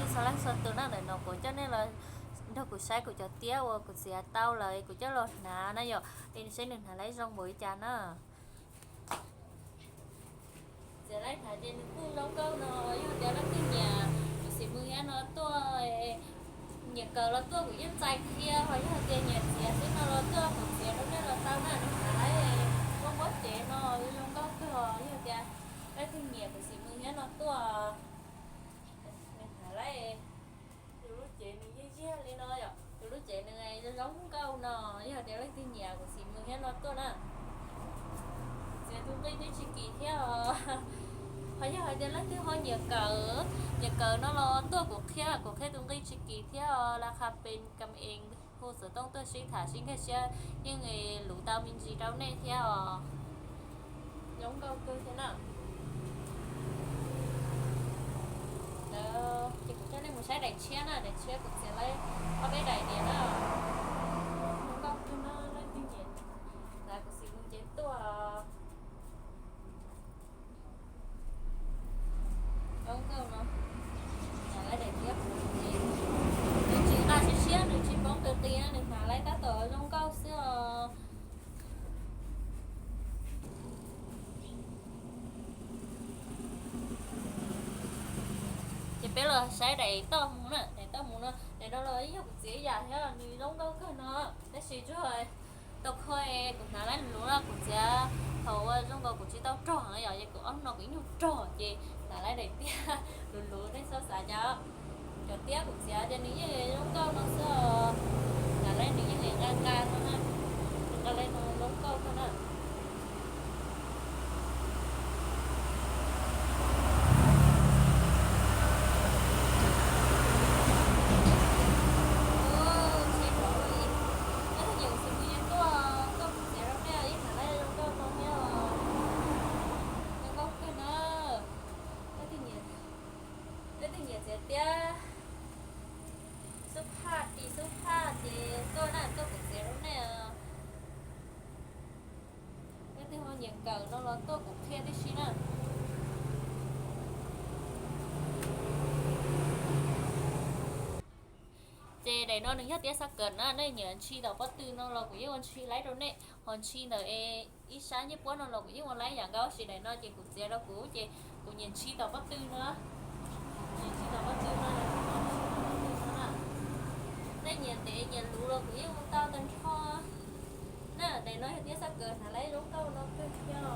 Txhua leej txhua tus na, ntawm no kuv coj nej los nrog kuv saib kuv cov tiab uas kuv txiav tau lawm kuv coj los hnav na yom, es saib nws hnav lawm zoo npaum li cas na. Txiav lawm hnav ces nws kuj zoo nkauj no, yog tias leej twg nyiam kuv xim mws thiab no tuaj, nyiam kawm los tuaj kuv yeej txais thiab, ho yog tias nyiam txiav xwb no los tuaj kuv txiav rau nej los tau na, nws hnav lawm muaj pob cev no zoo nkauj kawg os, yog tias leej twg nyiam kuv xim mws thiab no tuaj, nws hnav lawm. Tus lub cev nws yog yog li no yom, tus lub cev nws zoo zoo nkauj no, yog tias leej twg nyiam kuv xim mws thiab no tuaj na. Txiav tus nqi twb tsis kim thiab os. Ho yog hais tias leej twg ho nyiam kawm, nyiam kawm no los tuaj kuv qhia, kuv qhia tus nqi tsis kim thiab os, la qha pes kam ees hu xov tooj tuaj sib tham sib nkag siab yeej luv tau me ntsis rau nej thiab os. Zoo nkauj kawg thiab na. Ces kuv coj nej mus saib daim tshiab na, daim tshiab kuv txiav lawm ob peb daim diav na. Zoo nkauj kawg na, leej twg nyiam hnav kuv xim mws ces tuaj. Zoo nkauj no, hnav lawm daim tiab, nws tsis nqa siab siab, nws tsis poob tus qis, nws hnav lawm tab tom zoo nkauj xwb os. Ces peb los saib daim toj hmoov na, daim toj hmoov no, daim no los yog kuv txiav ib yam thiab, nws zoo nkauj kawg no, tab sis tsuas tau kho kuv hnav lawm luv no, kuv txiav thaum ua zoo nkaus kuv tsis tau rog yom, ces kuv ob hnub no kuv ib nyuag rog ces hnav lawm daim tiab luv luv, nej txhob xav cas. Cov tiab kuv txiav ces nws yeej zoo nkauj no xwb os, hnav lawm nws yeej nqa nqa no na, nws nqa li no zoo nkauj kawg na. Leej twg nyiam kuv xim mws ces tuaj, tuaj kuv txiav rau nej, ib hnav lawm zoo nkauj no thiab os. Zoo nkauj kawg na. Leej twg nyiam, leej twg nyiam txiav tiab xub phaj, ris xub phaj ces tuaj na, tuaj kuv txiav rau nej. Leej twg ho nyiam kawm no los tuaj kuv qhia tib si na. Ces daim no nws yog tiab xab kawm na, nej nyiam ntshis tom pob tw no los kuv yeej ua ntshis laib rau nej, ho ntshis ntawm ib sab ncej puab no los kuv yeej ua laib yam nkaus, tab sis daim no ces kuv txiav rau kuv ces kuv nyiam ntshis tom pob tw no. Nyiam ntshis tom pob tw no, nej nyiam ntev nyiam luv los kuv yeej ua tau tag nrho. Na, daim no yog tiab xab kawm, hnav lawm zoo nkauj no kawg thiab os.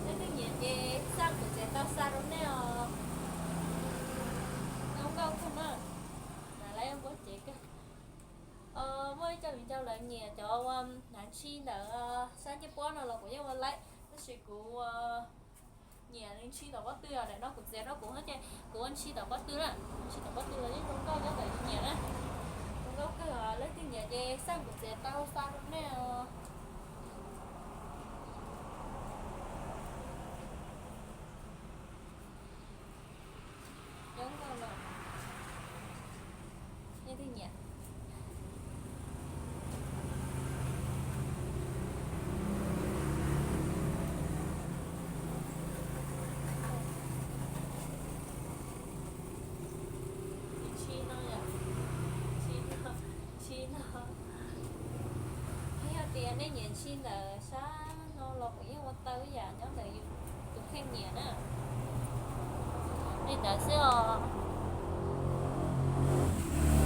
Leej twg nyiam ces xaj kuv txiav tau xa rau nej os. Zoo nkauj kawg na, hnav lawm npuab cev kawg. Muaj ib co viv ncaus lawv nyiam cov ua hnav ntshis ntawm sab ncej puab no los kuv yeej ua laib, tab sis kuv nyiam ntshis tom pob tw os. Daim no kuv txiav rau kuv ces kuv ua ntshis tom pob tw na, ntshis tom pob tw los yeej zoo nkauj nyob ntawm yus nyiam na. Zoo nkauj kawg os, leej twg nyiam ces xaj kuv txiav tau xa rau nej os. Zoo nkauj los, leej twg nyiam. Ntshis no yom, ntshis no, ntshis no. Yog tias nej nyiam ntshis ntawm sab no los kuv yeej ua tau ib yam nyob ntawm yus tus kheej nyiam na. Li ntawd xwb os.